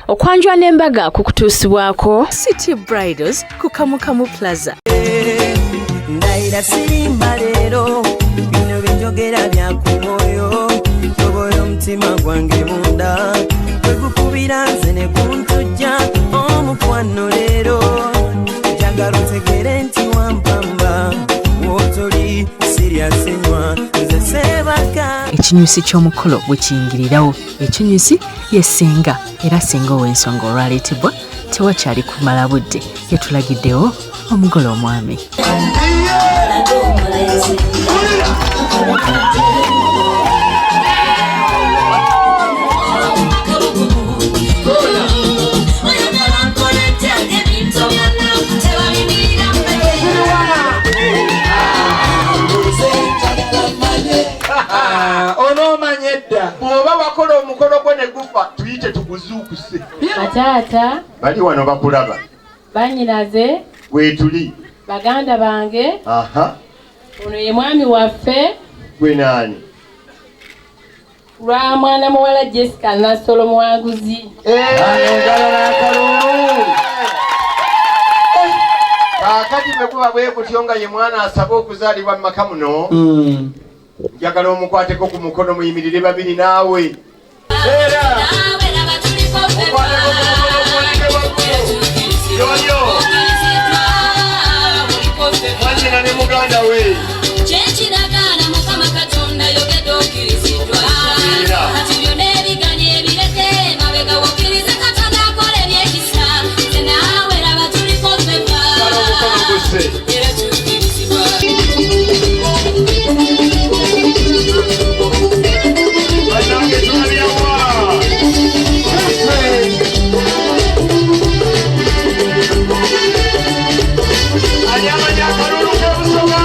Okwanjula n'embaga kukutuusibwako City Bridals ku Kamukamu Plaza. Ndayira sirimba leero, bino byenjogera bya ku mwoyo. Tobola omutima gwange munda gwegukubira nze ne guntujja omukwano leero. Njagala otegere nti wampamba wotoli sirya sinywa nze sebaka. Ekinyusi ky'omukolo bwe kiyingirirawo, ekinyusi ye ssenga, era ssenga ow'ensonga olwaleetebwa tewakyali kumala budde, yatulagiddewo omugole omwami. Onoomanya edda bw'oba wakola omukolo gwo ne gufa, tuyite tuguzuukuse. Bataata bali wano bakulaba, bannyinaze, weetuli, baganda bange, aha, ono ye mwami waffe. Gwe naani? Lwa mwana muwala Jessica Nassolo Muwanguzi. Engalo n'akalulu. Kaakati bwe guba bwe gutyo nga ye mwana asaba okuzaalibwa mu maka muno, njagala omukwateko ku mukono, muyimirire babiri naawe. Era mukwateko ku mukono, muwanike waggulu. Yoyo mwannyina ne muganda we. Kyekiragaana Mukama Katonda yogedde okkiriziddwa. Era. Kati byonna ebiganye ebireke mabega, wokkirize Katonda akola ebyekisa. Nze naawe laba tuliko ffemma. Kala omukono gusse. Era tukkirizibwa. Bannange, tulabyawa? Ani amanyi akalulu k'Obusoga?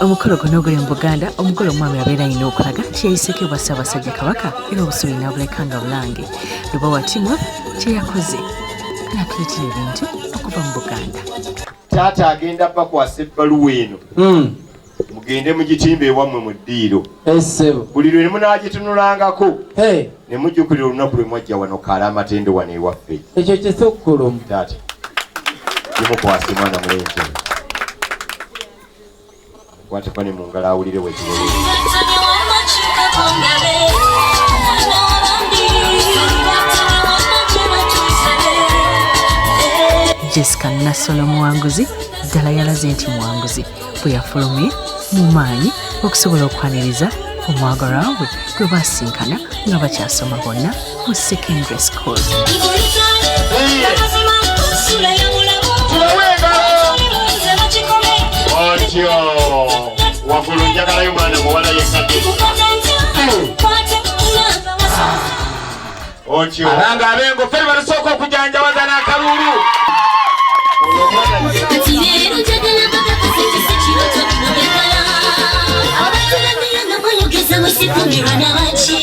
Omukolo guno oguli mu Buganda, omugole omwami abeera alina okulaga nti yayiseeko ewa Ssaabasajja Kabaka, era obusubi n'abuleka nga bulange. Lubowa Timothy kye yakoze n'atuleetera ebintu okuva mu Buganda. Taata agenda bakwasa ebbaluwa eno, mugende mugitimba ewammwe mu ddiiro. Essebo. Buli lwe munaagitunulangako Hey, ne mujjukirira olunaku lwe mwajja wano kaala amatendo wano ewaffe. Ekyo kisukkulumu. Taata, gimukwase mwana mulenzi, kwateko ne mu ngalo awulire wekiwolera. Jessica Nassolo Muwanguzi ddala yalaze nti muwanguzi bwe yafulumye mu maanyi okusobola okwaniriza omwagalwa we gwe baasinkana nga bakyasoma bonna mu secondary school. Tubawe engalo otyo waggulu. Njagalayo mwana muwala yekkadde otyo. Abanga abengo ffe balusooka okujanjawaza n'akalulu. Olwo omwana Kati leero njagala bakakase kisi kiroto bino byagala. Abatulabira nga mweyogeza mwesifumirwa nabaki,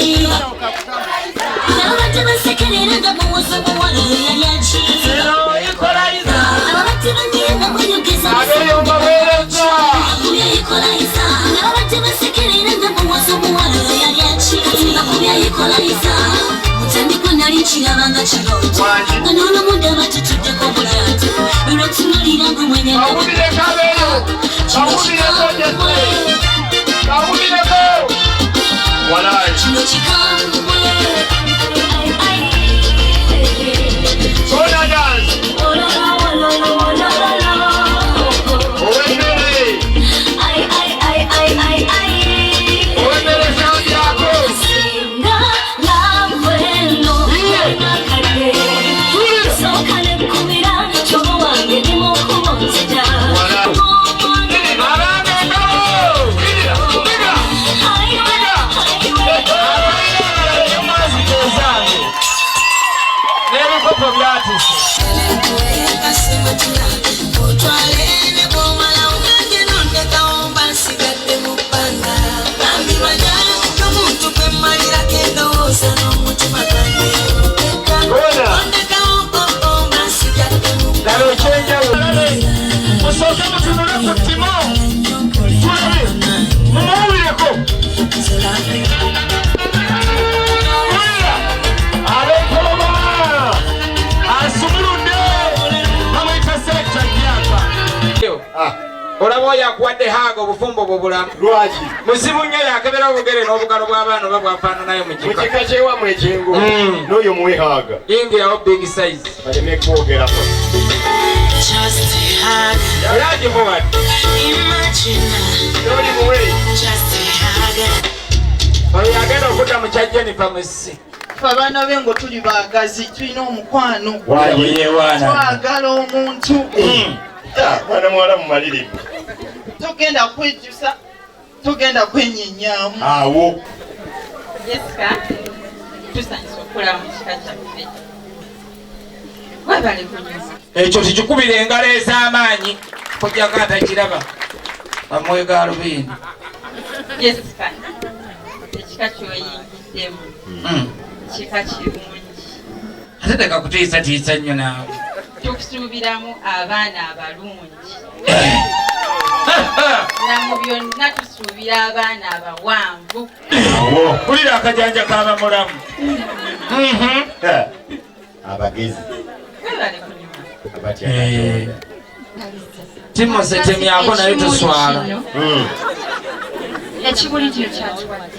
n'abantu basekerera nga muwoza muwala oyo yali aki. Ababadde bangira nga mweyogeza abeeyo mbaweereza. Bakubye equalizer. N'ababadde basekerera nga muwoza omuwala oyo yali aki. Kati bakubye equalizer. Mutandikwa nali nkiraba nga kirooto, nga n'olumu ndaba tutuddeko mu lyato, lulwotunuulira nga omwenya. Kawulireko abeeyo, kawulireko Jesse, kawulireko walayi. Kino kikambwe. Sona dance owemmere, owemmere soundyako. Singa love eno nakadde sooka nekubira kyobo wange ndi mukubo nzija. Abange engalo. Biga. Ezange n'ebikopo byatise. Otwale ne bwomala ogange nondekawo mba nsigadde mu bbanga. Bambi manya omuntu gwe mmalirako endowooza n'omutima gwange. Bona. Ondekawo mba nsigadde mu Laba ekyenjawulo, musooke mutunule ku Timo, tulabe mumuwulireko. Wulira ab'Empologoma. Oba oyo akuwadde haaga obufumbo bwo bulamu. Lwaki? Muzibu nnyo yakebera obugere n'obugalo bw'abaana oba bwafaananayo mu Mu kika. kika ky'ewammwe ekyengo n'oyo muwe haaga. Yingirawo big size. Baleme kwogerako. Just a hug. Era agimuwadde. Imagine. N'oli muwe. Just a hug. Oyo yagenda okudda mu kya Jennifer Musisi. Ffe abaana b'engo tuli baagazi, tulina omukwano. Yeewaana. Twagala omuntu. Mwana muwala mumalirivu. Togenda kwejjusa, togenda kwenyenyaamu. Awo. Jessica, tusanyusa okulaba mu kika kyaffe. Webale kunyuma. Ekyo tikikubira engalo ez'amaanyi kujjako atakiraba. Bamuwe gaalubindi. Jessica, ekika ky'oyingiddemu kika kirungi. Ate teka kutiisatiisa nnyo naawe. Tukusuubiramu abaana abalungi. Na mu byonna tusuubira abaana abawanvu. Wulira akajanja k'abamulamu. Abagezi. Webale kunyuma. Abatya Katonda. Timothy temyako naye toswala. Ekibuli kino kyatuwadde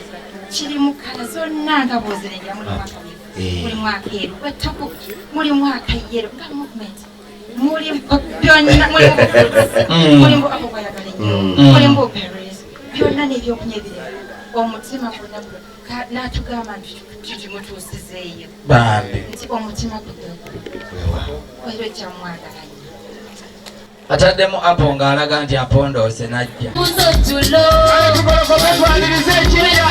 kirimu kala zonna nga bw'ozirengera mulimu akamyufu, mulimu akeeru, wettuku, mulimu akayero nga movement, mulimu byonna, mulimu bufruits, mulimu abo gwayagala ennyo, mulimu berries, byonna n'ebyokunywa ebirala. Omutima gwonna n'atugamba nti tukimutuusizeeyo. Bambi. Nti omutima gwe era kyamwagala nnyo. Ataddemu apo ng'alaga nti apondoose n'ajja. Twanirize ekirya.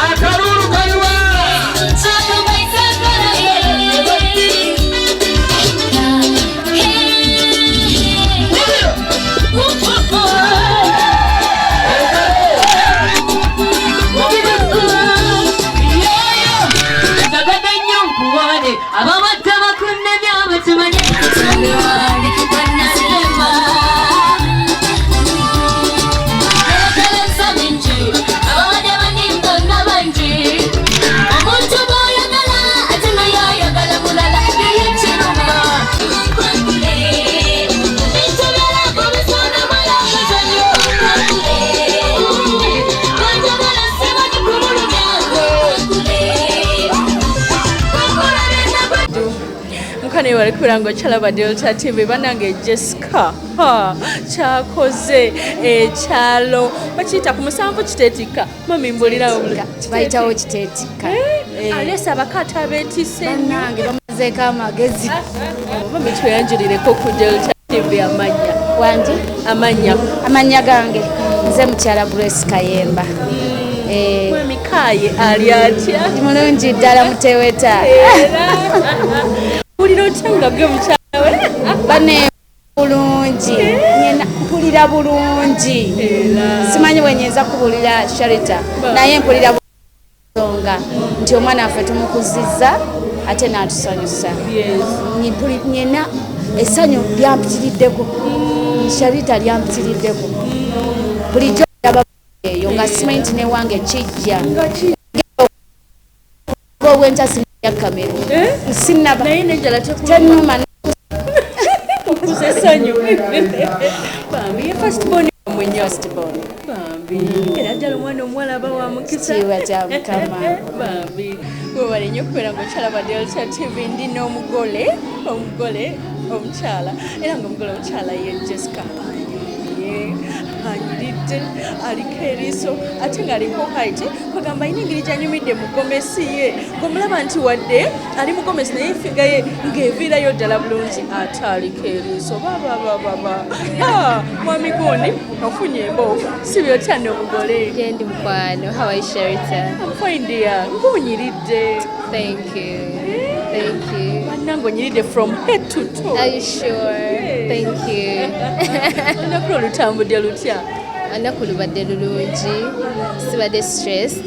Akalulu kaliwa! Ababadde bakunemya batumanye omuntu bw'oyagala ate naye ayagala mulala naye kiruma. Mukane wali kubera ngo kyalaba Delta TV banange Jessica ha, kyakoze ekyalo bakiyita ku musanvu kiteetikka mami mbulirawo Bayitawo kiteetikka. Alesa abakaata abeetisse nnyo. Bannange bamazeeko amagezi. Mami tweyanjulireko ku Delta TV amannya. Wangi? Amannya. Amannya gange nze mukyala Grace Kayemba. Mwami Kaye ali atya? Ndi mulungi ddala muteweta. Era wulira otya nga gwe mukyala we? Bane bulungi. Ngenda mpulira bulungi. Simanyi bwe nnyinza kubuulira Sharita naye mpulira nsonga nti omwana waffe tumukuzizza ate n'atusanyusa. Nnina essanyu lyampitiriddeko. Sharita lyampitiriddeko. Bulijjo ndaba eyo nga simanyi nti newange kijja. Obwenta sinalya kamere. Sinaba. Naye n'enjala tekuluma. Tennuma. Okuza essanyu. Bambi ye first born wammwe nnyo. First born. Bambi era ddala omwana omuwala aba wa mukisa. Kitiibwa kya Mukama. Bambi webale nnyo okubeera ng'okyalaba Delta TV. Ndi n'omugole omugole omukyala era ng'omugole omukyala ye Jessica anyumye anyiridde aliko eriiso ate ng'aliko height kwegamba alina engeri gy'anyumidde mu gomesi ye ng'omulaba nti wadde ali mu gomesi naye figure ye ng'eviirayo ddala bulungi ate aliko eriiso bababababa mwami gundi ofunye emboofu si byotya n'omugole. Gyendi mukwano, how are you Sharita? I'm fine dear, ng'onyiridde. Thank you. Thank you. Bannange onyiridde from head to toe. Are you sure? Thank you. Olunaku lwo lutambudde lutya? Olunaku lubadde lulungi, sibadde stressed.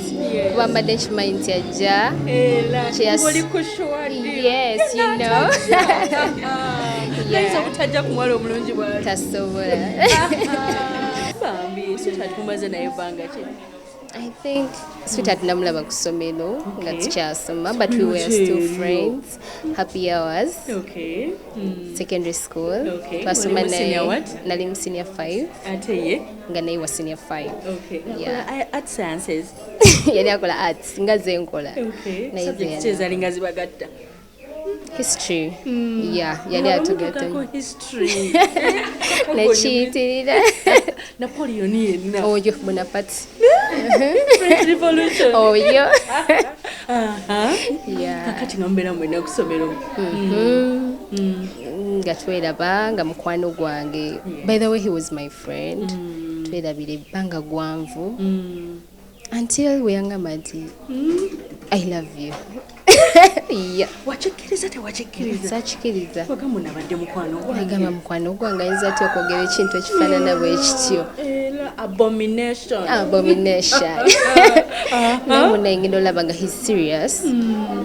Kuba mbadde nkimanyi nti ajja. Era Cheers. oli ku sure deal. Yes, you know. Nayinza obutajja ku muwala omulungi bw'ati. Tasobola. Bambi, sweetheart mumaze naye bbanga ki? I think sweetheart namulaba ku ssomero nga Okay. tukyasoma, but we were still Luteeryo. friends. Happy hours. Secondary school. Okay. Twasoma Oli mu senior naye. what? Nali mu senior 5. Ate ye? Nga naye wa senior 5. Okay. Yeah. Akola art sciences. Yali akola arts nga ze nkola. Okay. Naye ze Subjects yali- ki ezaali zibagatta? History. Yeah, yali atugatta. Mutuukako history. Nekiyitirira. Napoleon yenna. Oyo Bonaparte. French Revolution. Oyo. Aha. Yeah. Kakati nga mubeera mwenna ku ssomero. Nga tweraba nga mukwano gwange. By the way, he was my friend. Twerabira ebbanga gwanvu until we yangamba nti I love you. Yeah. Wakikkiriza, tewakikkiriza? Sakikkiriza. Wagamba nabadde mukwano gwange. Agamba mukwano gwange ayinza atya okwogera ekintu ekifaanana bwe kityo? Era abomination. Abomination. Naye munaye ngenda olaba nga he's serious.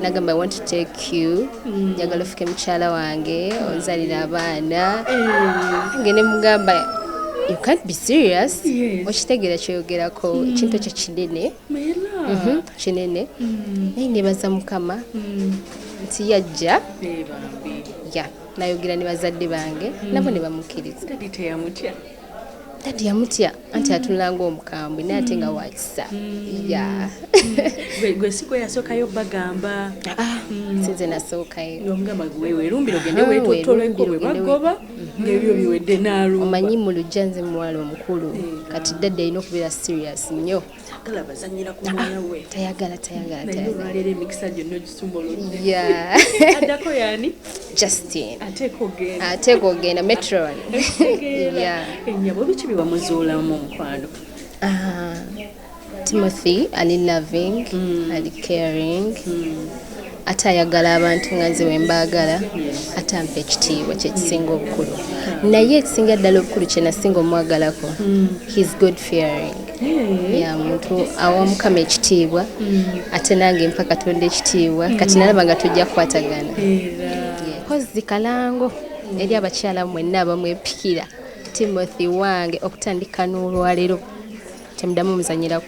Nagamba, "I want to take you, njagala ofuke mukyala wange, onzalira abaana." Nge ne mugamba, "You can't be serious." Okitegeera kyoyogerako? Ekintu ekyo kinene. Era. Kinene. Naye nebaza Mukama nti yajja. Eh, bambi. Ya, nayogera ne bazadde bange, nabo ne bamukkiriza. Daddy teyamutya? Daddy yamutya, anti atunula ng'omukambwe, naye ate nga wakisa ya. Gwe si gwe yasookayo bagamba? Sinze nasookayo. Omugamba gwe weerumbira ogende weetotoleko, bwe bagoba ng'ebyo biwedde n'alumba. Omanyi mu lujja nze muwala omukulu. Kati daddy alina okubeera serious nnyo. Tagala bazanyira ku mwana we. Tayagala, tayagala. Naye Tayagala. olwaleero emikisa gyonna ogisumuludde. Yeah. Addako yaani? Justin. Ateeka ogenda. Ateeka ogenda metron. Yeah. Ennyabo, biki bye wamuzuulamu mukwano? Ah, Timothy ali loving, ali caring, ate ayagala abantu nga nze wembaagala, ate ampa ekitiibwa kyekisinga obukulu. Naye ekisinga ddala obukulu kye nasinga omwagalako, he's God fearing. Ya, muntu awa Mukama ekitiibwa, ate nange mpa Katonda ekitiibwa. Kati nalaba nga tujja kukwatagana. Kozzi kalango eri abakyala mwenna abamwepikira Timothy wange, okutandika n'olwaleero temuddamu muzanyirako.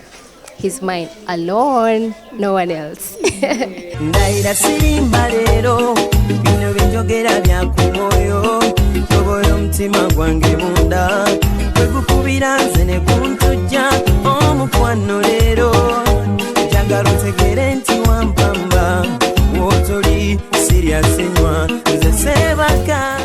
He's mine alone, no one else. Ndayira sirimba leero, bino byenjogera bya ku mwoyo. Tobola omutima gwange munda gwe gukubira nze ne guntujja omukwano. Leero njagala otegere nti wampamba, wotoli sirya sinywa nze sebaka.